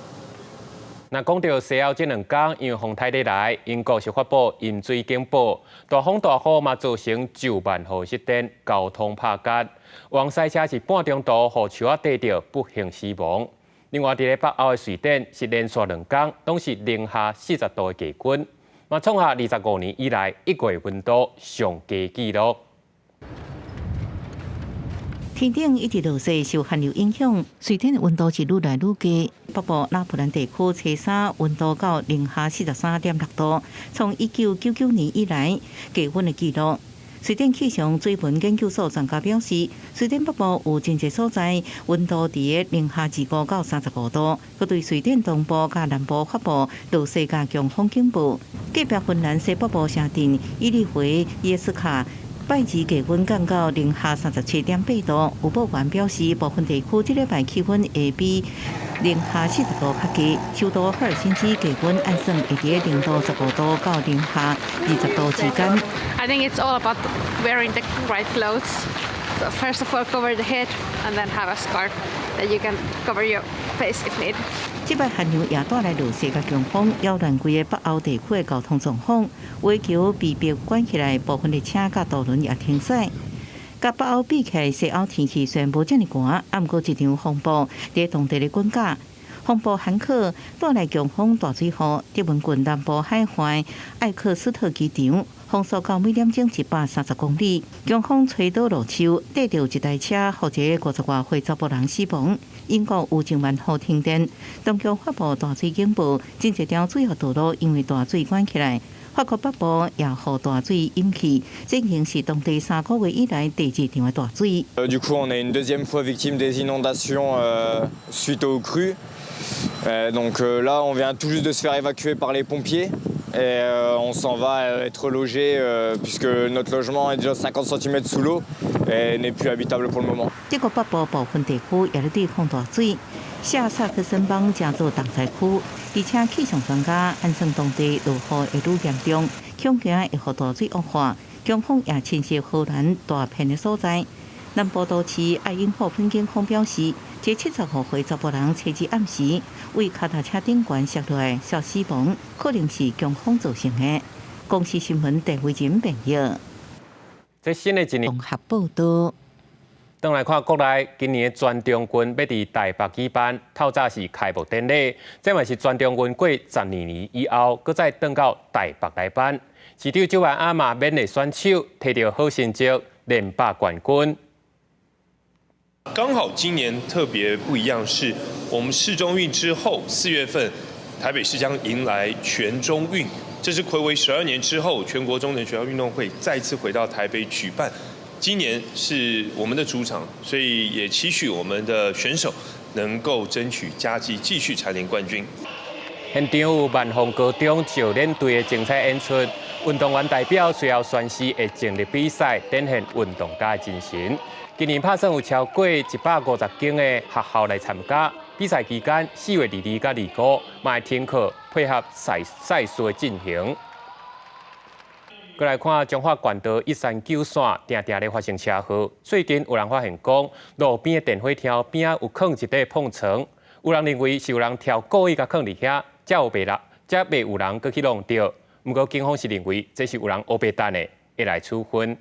Speaker 1: 那講到西歐這兩工，因為風颱咧來，英國是發布淹水警報，大風大雨嘛造成上萬戶失電，交通拍結。有賽車是半中途予樹仔硩著，不幸死亡。另外，佇咧北歐的瑞典是連續兩工攏是零下40度的低溫，嘛創下25年以來1月溫度上低紀錄。
Speaker 2: 天頂一直落雪，受寒流影響，瑞典溫度是愈來愈低。北部拉普蘭地區初三溫度到零下43.6度，創1999年以來低溫的紀錄。瑞典氣象水文研究所專家表示，瑞典北部有真濟所在溫度佇零下25到35度，閣對瑞典東部佮南部發布落雪佮強風警報。隔壁芬蘭西北部城鎮伊利維耶斯卡，拜二低溫降到零下37.8度，預報員表示，部分地區這禮拜氣溫會比零下40度較低。首都赫爾辛基低溫按算會佇0度15度到零下20度之間。
Speaker 6: I think it's all about wearing the right clothes. So first of all, cover the head, and then have a scarf that you can cover your face if needed.
Speaker 2: 這擺寒流也帶來落雪佮強風，擾亂規个北歐地區的交通狀況。危橋被迫關起來，部分的車佮渡輪也停駛。佮北歐比起來，西歐天氣雖然無遮爾寒，毋過這場風暴佇當地咧滾架。風暴漢克帶來強風大水雨，德文郡南部海岸艾克斯特機場風速到每點鐘130公里，強風吹倒路樹，硩著一台車，予一个50外歲查埔人死亡。英國有上萬戶停電，當局發布大水警報，真濟條主要道路因為大水關起來。法國北部也予大水淹去，這已經是當地3個月以來第二場的大水。
Speaker 19: Du coup, on est une deuxième fois victime des inondations suite aux crues. Donc là, on vient tout juste de se faire évacuer par les pompiers et on s'en va être logé puisque notre logement est déjà 50 cm sous l'eau et n'est plus habitable pour le moment.
Speaker 2: 德國北部部分地區也咧對抗大水，下薩克森邦成做重災區，而且氣象專家按算當地落雨會愈嚴重，恐驚會予大水惡化，強風也侵襲荷蘭大片的所在。南部都市愛因霍芬警方表示，這75歲查埔人初二暗時為跤踏車頂懸摔落來，痟死亡，可能是強風造成的。公視新聞鄭慧仁編譯。
Speaker 1: 這新的一年，
Speaker 2: 綜合報道。
Speaker 1: 轉來看國內，今年的全中運欲佇台北舉辦，透早是開幕典禮，這嘛是全中運過12年以後，閣再轉到台北來辦。市長蔣萬安嘛勉勵選手，摕著好成績，連霸冠軍。
Speaker 22: 剛好今年特別不一樣，是我們市中運之後，4月份台北市將迎來全中運，這是睽違12年之後，全國中等學校運動會再次回到台北舉辦。今年是我們的主場，所以也期許我們的選手能夠爭取佳績，繼續蟬聯冠軍。
Speaker 1: 現場有萬芳高中少年隊的精彩演出，運動員代表隨後宣誓會盡力比賽，展現運動家的精神。今年拍算有超過150間的學校來參加。比賽期間，4月22佮25嘛會停課，配合賽賽事的進行。閣來看彰化縣道139線，定定咧發生車禍。最近有人發現講，路邊的電火柱邊仔有囥一塊膨床，有人認為是有人挑故意共囥佇遐，才有袂人，才袂有人閣去弄著。毋過警方是認為這是有人烏白擲的，會來處分。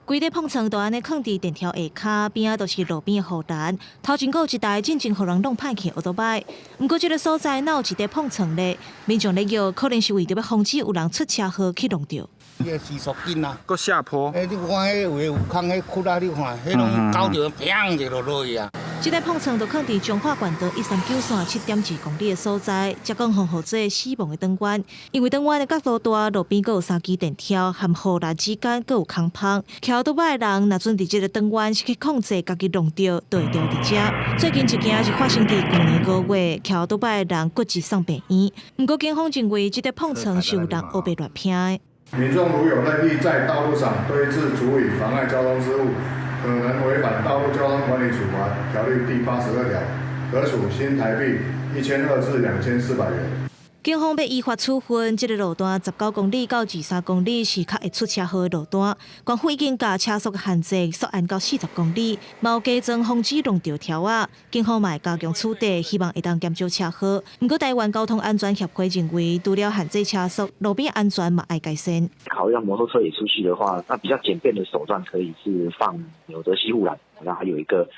Speaker 23: 規塊膨床就按呢囥佇電柱下跤邊仔，就是路邊的護欄。頭前閣有一台進前予人弄歹去的歐多擺。毋過這个所在哪有一塊膨床咧？民眾咧叫，可能是為著欲防止有人出車禍去弄著。
Speaker 24: 伊个時速緊啊，
Speaker 4: 閣下坡。
Speaker 24: 欸，你看彼有的有空彼窟仔，你看，彼攏攪著砰就落落去啊。
Speaker 23: 這塊膨床就囥佇彰化縣道139線7.2公里的所在，才講予號做死亡的轉彎。因為轉彎的角度大，路邊閣有三支電柱，和護欄之間閣有空縫。騎歐多擺的人，若準佇這个轉彎失去控制，家己挵著，就會著佇遮。最近一件是發生佇舊年5月，騎歐多擺的人骨折送病院。毋過警方認為這個碰床是有人烏白亂拼的。
Speaker 7: 民眾如有任意在道路上堆置足以妨礙交通之物，可能違反《道路交通管理處罰條例》第82條，可處新台幣1200至2400元。
Speaker 23: 警方欲依法處分，這个路段19公里到23公里是較會出車禍的路段。縣府已經共車速限制縮按到40公里，嘛有加裝防止挵著柱仔。警方嘛會加強取締，希望會當減少車禍。毋過台灣交通安全協會認為，除了限制車速，路邊安全嘛愛改善。
Speaker 9: 考慮到摩托車也出去的話，那比較簡便的手段可以是放紐澤西護欄，然後還有一個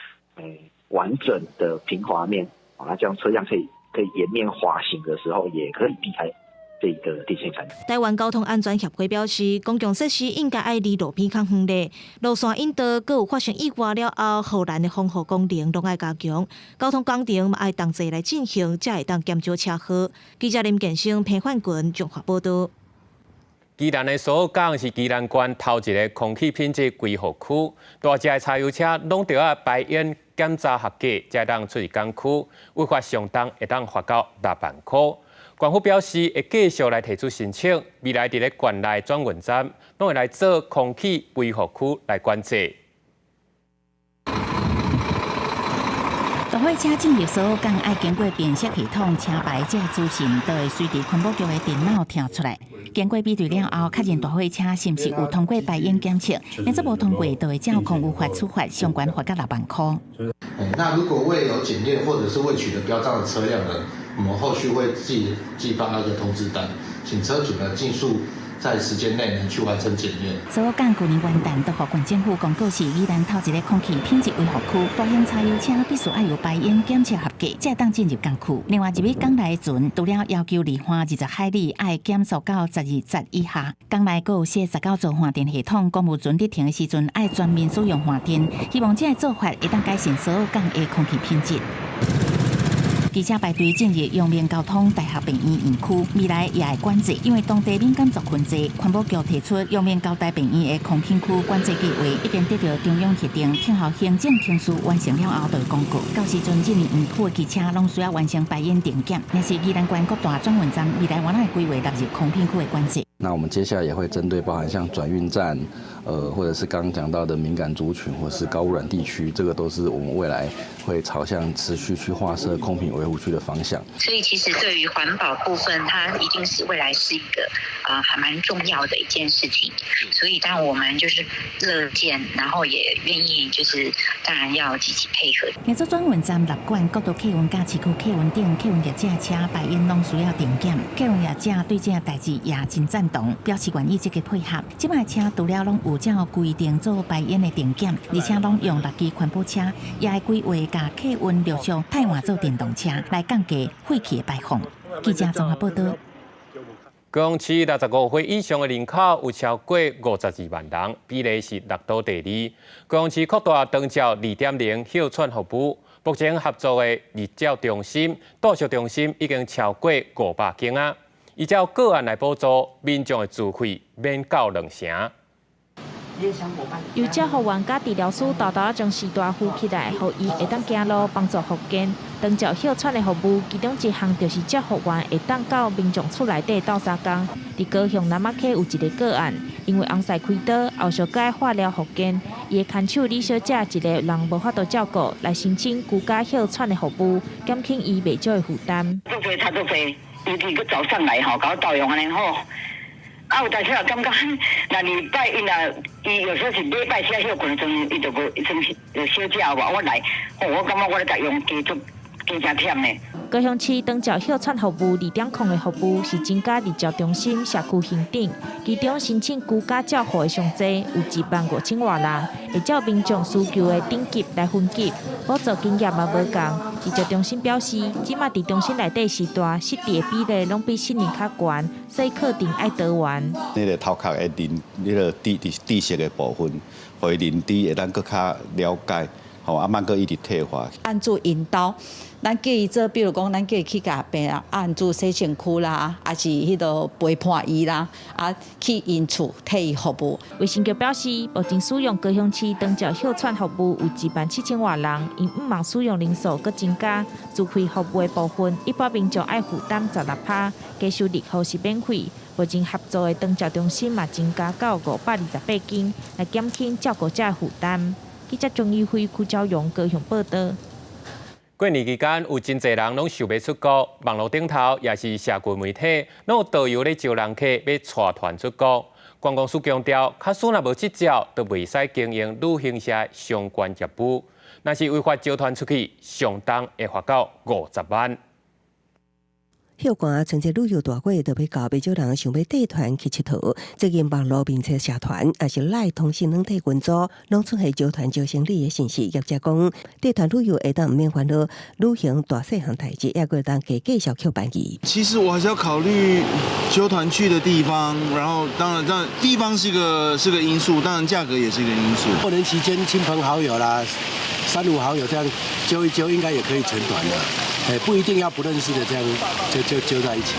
Speaker 9: 完整的平滑面，那這樣車輛可以沿面滑行的時候，也可以避開這個電線桿。
Speaker 23: 台灣交通安全協會表示，公共設施應該愛離路邊較遠咧，路線引導，閣有發生意外了後，護欄的防護功能攏愛加強，交通工程嘛愛同齊來進行，才會當減少車禍。記者林建生、彭焕群綜合報導。
Speaker 1: 宜蘭的蘇澳港是宜蘭縣頭一个空氣品質維護區，大隻的柴油車攏著愛排煙檢查合格，才當出入港區。違法上重會當罰到6萬箍。縣府表示會繼續來提出申請，未來佇咧縣內轉運站攏會來做空氣維護區來管制。
Speaker 5: 大貨車進入蘇澳港，愛經過辨識系統、車牌這資訊，都會隨佇環保局的電腦跳出來。經過比對了後，確認大貨車是毋是有通過排煙檢測，若是無通過，就會照空污法處罰，上懸罰到6萬箍。
Speaker 10: 那如果未有檢驗或者是未取得標章的車輛呢，我們後續會寄發那個通知單，請車主呢盡速在時間內呢去完成檢驗。
Speaker 5: 蘇澳港舊年元旦，都予縣政府公告是宜蘭頭一个空氣品質維護區，大型柴油車必須愛有排煙檢測合格，才會當進入港區。另外，入去港內的船，除了要求離岸20海里愛減速到12節以下，港內閣有設19座換電系統，公務船佇停的時陣愛全面使用換電，希望這个做法會當改善蘇澳港的空氣品質。記者排隊進入陽明交通大學病院院區，未來也會管制，因為當地敏感族群濟，環保局提出陽明交大病院的空品區管制計劃，已經得到中央核定，聽候行政程序完成了後就會公告。到時陣進入院區的機車攏需要完成排煙定檢，若是宜蘭縣各大轉運站未來原來規劃納入空品區的管制。
Speaker 24: 那我們接下來也會針對包含像轉運站，或者是剛剛講到的敏感族群，或是高污染地區，這個都是我們未來會朝向持續去劃設空品維護區的方向。
Speaker 25: 所以其實對於環保部分，它一定是未來是一個還蠻重要的一件事情。所以當然我們就是樂見，然後也願意，就是當然要積極配合。
Speaker 5: 若做轉運站納管國道客運佮市區客運頂客運業者車排煙攏需要定檢，客運業者對這个代誌也真贊同，表示願意積極配合。這擺車除了攏有照規定做排煙的定檢，而且攏用六支環保車，也會規劃共客運陸續替換做電動車，來降低廢氣的排放。記者綜合報導。
Speaker 1: 高雄市65歲以上的人口有超過52萬人，比例是6倒第二。高雄市擴大長照2.0歇喘服務，目前合作的日照中心、照護中心已經超過500間啊。依照個案來補助，民眾的自費免到2成。
Speaker 26: 由照護員佮治療師沓沓將時帶扶起來，予伊會當行路，幫助復健。長照歇喘的服務，其中一項就是照護員會當到民眾厝內底鬥相共。佇高雄南仔溪有一个個案，因為翁婿開刀，後續閣愛化療復健，伊的牽手李小姐一个人無法度照顧，來申請居家歇喘的服務，減輕伊袂少的負擔。
Speaker 27: 做濟差足濟，尤其閣早上來吼，共我鬥用按呢吼。啊，有當時也感覺，若禮拜一若伊有時候是禮拜四歇睏的陣，伊就無算是小食無，我來，哦，我感覺我咧共用加足加誠忝呢。
Speaker 26: 高雄市長照歇喘服務2.0的服務是增加日照中心社區巡診，其中申請居家照護的上濟有1萬5千外人，會照民眾需求的等級來分級，補助金額嘛無仝。日照中心表示，這馬佇中心內底時段失智的比例攏比失能較懸，所以課程愛多元。
Speaker 28: 那个頭殼的認，那个知識的部分，予伊認知會當閣較了解。
Speaker 8: 吼，啊，莫閣一直退化。
Speaker 11: 按怎引導，咱叫伊做，比如講，咱叫伊去共病人按怎洗身軀啦，抑是彼个陪伴伊啦，啊，去𪜶厝替伊服務。
Speaker 26: 衛生局表示，目前使用高雄市長照歇喘服務有1萬7千外人，𪜶向望使用人數閣增加，自費服務的部分，一般民眾愛負擔16%，加收入戶是免費。目前合作的長照中心嘛增加到528間，來減輕照顧者的負擔。記者鍾宇輝、邱昭榮高雄報導。
Speaker 1: 過年期間有真濟人攏想欲出國，網路頂頭抑是社群媒體，攏有導遊咧招人客欲帶團出國。觀光署強調，假使若無執照，就袂使經營旅行社相關業務。若是違法招團出去，上重會罰到50萬。
Speaker 12: 歇寒春節旅遊大月就欲到，袂少人想欲帶團去𨑨迌。最近網路面冊社團，抑是 LINE 通訊軟體群組，攏出現招團招生理的信息。業者講，帶團旅遊會當毋免煩惱旅行大細項代誌，抑閣會當加介紹抾便宜。
Speaker 13: 其實我還是要考慮揪團去的地方，然後當然，當然地方是個因素，當然價格也是一個因素。
Speaker 14: 過年期間親朋好友啦，三五好友這樣揪一揪，應該也可以成團的。不一定要不認識的這樣就就揪在一起。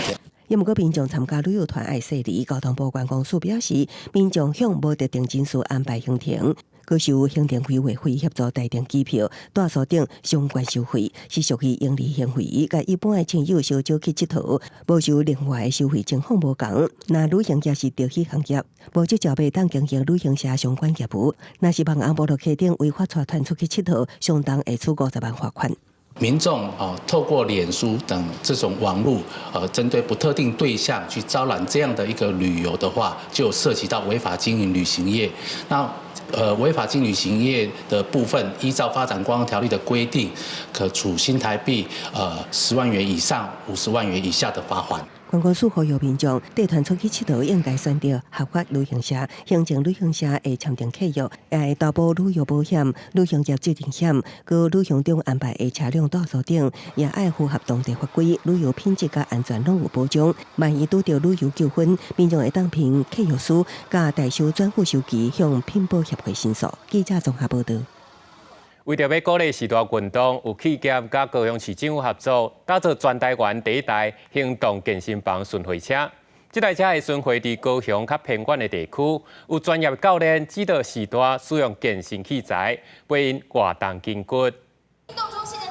Speaker 12: 也毋過民眾參加旅遊團愛細膩，交通部觀光署表示，民眾向無特定人士安排行程，閣收行程規劃費協助代訂機票、住宿等相關收費，是屬於營利行為，佮一般的親友相招去𨑨迌，無受另外的收費情況無仝。若旅行業是特許行業，無執照袂當經營旅行社相關業務，若是網紅部落客頂違法帶團出去𨑨迌，相當會處50萬罰款。
Speaker 15: 民眾啊，透過臉書等這種網路，針對不特定對象去招攬這樣的一個旅遊的話，就涉及到違法經營旅行業。那違法經營旅行業的部分，依照發展觀光條例的規定，可處新台幣10萬元以上50萬元以下的罰鍰。
Speaker 12: 觀光署呼籲民眾帶團出去𨑨迌，應該選擇合法旅行社，行前旅行社會簽訂契約，也會投保旅遊保險、旅行業責任險，閣旅行中安排的車輛住宿等，也愛符合當地法規，旅遊品質佮安全攏有保障。萬一拄著旅遊糾紛，民眾會當憑契約書佮代收轉付收據向品保協會申訴。記者綜合報導。
Speaker 1: 為著欲鼓勵序大運動，有企業佮高雄市政府合作，打造全台灣第一台行動健身房巡迴車。這台車會巡迴佇高雄較偏遠的地區，有專業教練指導序大使用健身器材，陪𪜶活動筋骨。
Speaker 2: 佇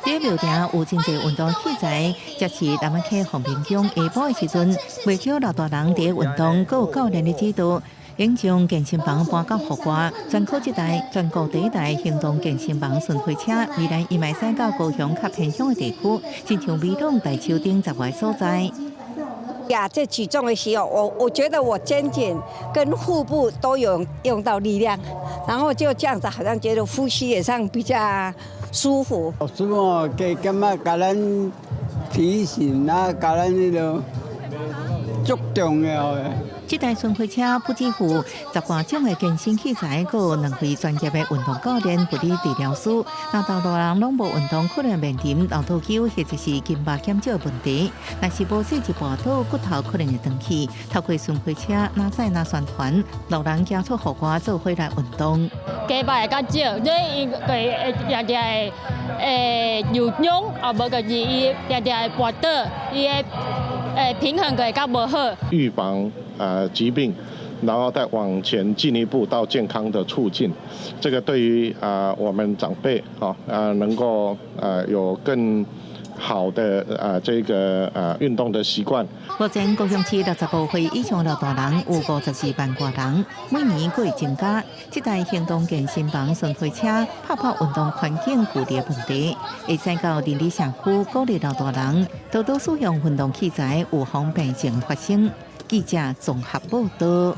Speaker 2: 廟埕有真濟運動器材，這是南安溪鳳屏鄉下晡的時陣，袂少老大人佇運動，閣有教練的指導。𪜶將健身房搬到戶外，全靠這台全國第一台行動健身房巡迴車，未來伊嘛會駛到高雄較偏鄉的地區，親像美濃大樹頂十外所在。
Speaker 16: 呀，這舉重的時候，我覺得我肩頸跟腹部都有用到力量，然後就這樣子，好像覺得呼吸也上比較舒服。
Speaker 28: 師傅給感覺共咱提醒啊，共咱彼个足重要的。
Speaker 2: 這台巡迴車不只有十外種的健身器材，閣有兩位專業的運動教練、物理治療師。若老大人攏無運動，可能面臨漏肚瘤或者是筋肉減少的問題。若是無細一跋倒，骨頭可能會斷去。透過巡迴車，若駛若宣傳，老人行出戶外做伙來運動。
Speaker 29: 加擺會較少，所以伊會定定會會受傷，啊無就是伊定定會跋倒，伊的平衡會較無好。
Speaker 30: 預防疾病，然後再往前進一步到健康的促進，這個對於啊我們長輩啊能夠有更好的這個運動的習慣。
Speaker 2: 目前高雄市65歲以上老大人有54萬外人，每年閣會增加。這台行動健身房巡迴車，拍破運動環境距離問題，會駛到鄰里社區鼓勵老大人多多使用運動器材，預防病症發生。記者綜合報導。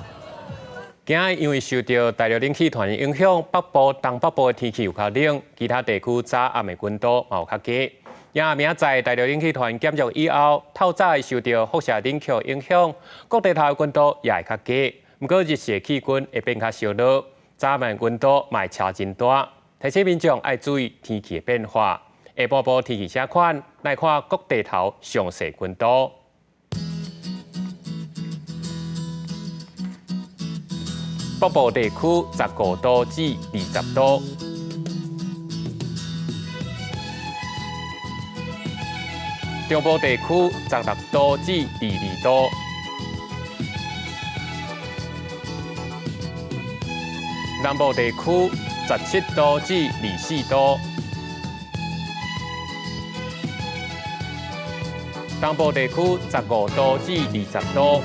Speaker 1: 今仔因為受著大陸冷氣團的影響，北部、東北部的天氣有較冷，其他地區早暗的溫度嘛有較低。也明仔載大陸冷氣團減弱以後，透早會受著輻射冷卻影響，各地頭的溫度也會較低。毋過日時的氣溫會變較燒熱，早晚溫度嘛會差真大。提醒民眾愛注意天氣的變化。下晡晡天氣啥款，來看各地頭詳細溫度。北部地區15度至20度，中部地區16度至22度。南部地區17度至24度。東部地區15度至20度。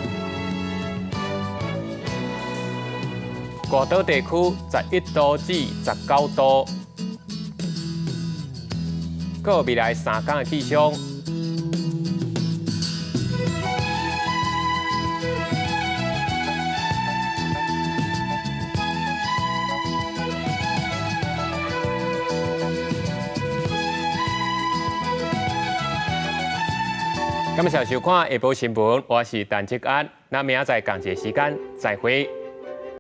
Speaker 1: 外島地區11度至19度。閣未來3天的氣象。感謝收看下晡新聞，我是陳志安，咱明仔載仝一个時間再會。